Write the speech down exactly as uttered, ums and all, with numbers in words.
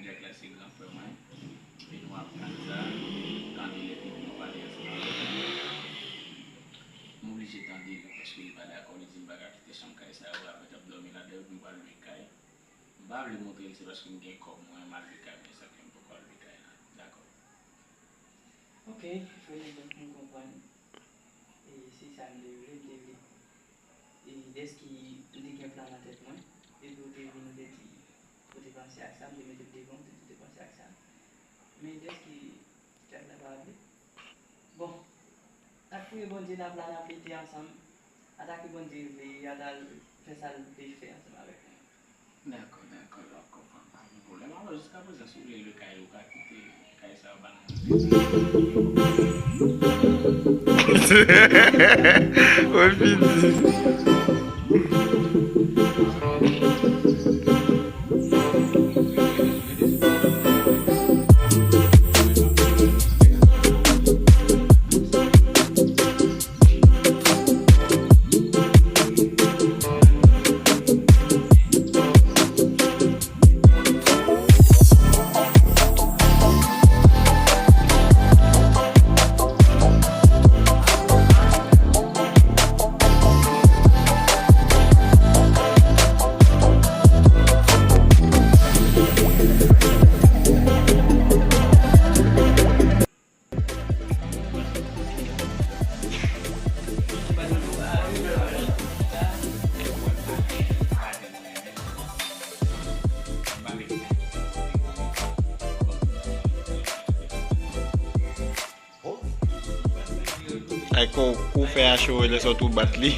Jack la se gran frè mwen. E nou ap tann sa, tande lè pitit nou pale ansanm avè l. M oblije tande l paske li pa dakò, li di m pa ka kite chanm kay sa yo, apre t ap dòmi ladan yo, m pral lwe kay. M pa vle montre l, se paske m gen kòb mwen, m al lwe kay mwen, sa fè m poko al lwe kay la. Dakò. Ok, frè m, donk m konprann. E se sa m te vle, m te vle. E dèske m te gen plan nan tèt mwen, epi w te vin, ou te di, ou te panse ak sa, m te mete l devan, ou te di ou te panse ak sa. Men dèske Jack la pa vle. Bon, n ap priye Bondye, n ap la, n ap lite ansanm. Ata ke Bondye vle, ata l fè sa l vle fè ansanm avèk nou. Dakò, dakò, dakò, pa gen pwoblèm. Alò, jiska prezan, si w vle lwe kay ou, ka kite kay sa yo ba nou. Ou fini. Ay, kou, kou fè a cho, lè sa w tou bat li.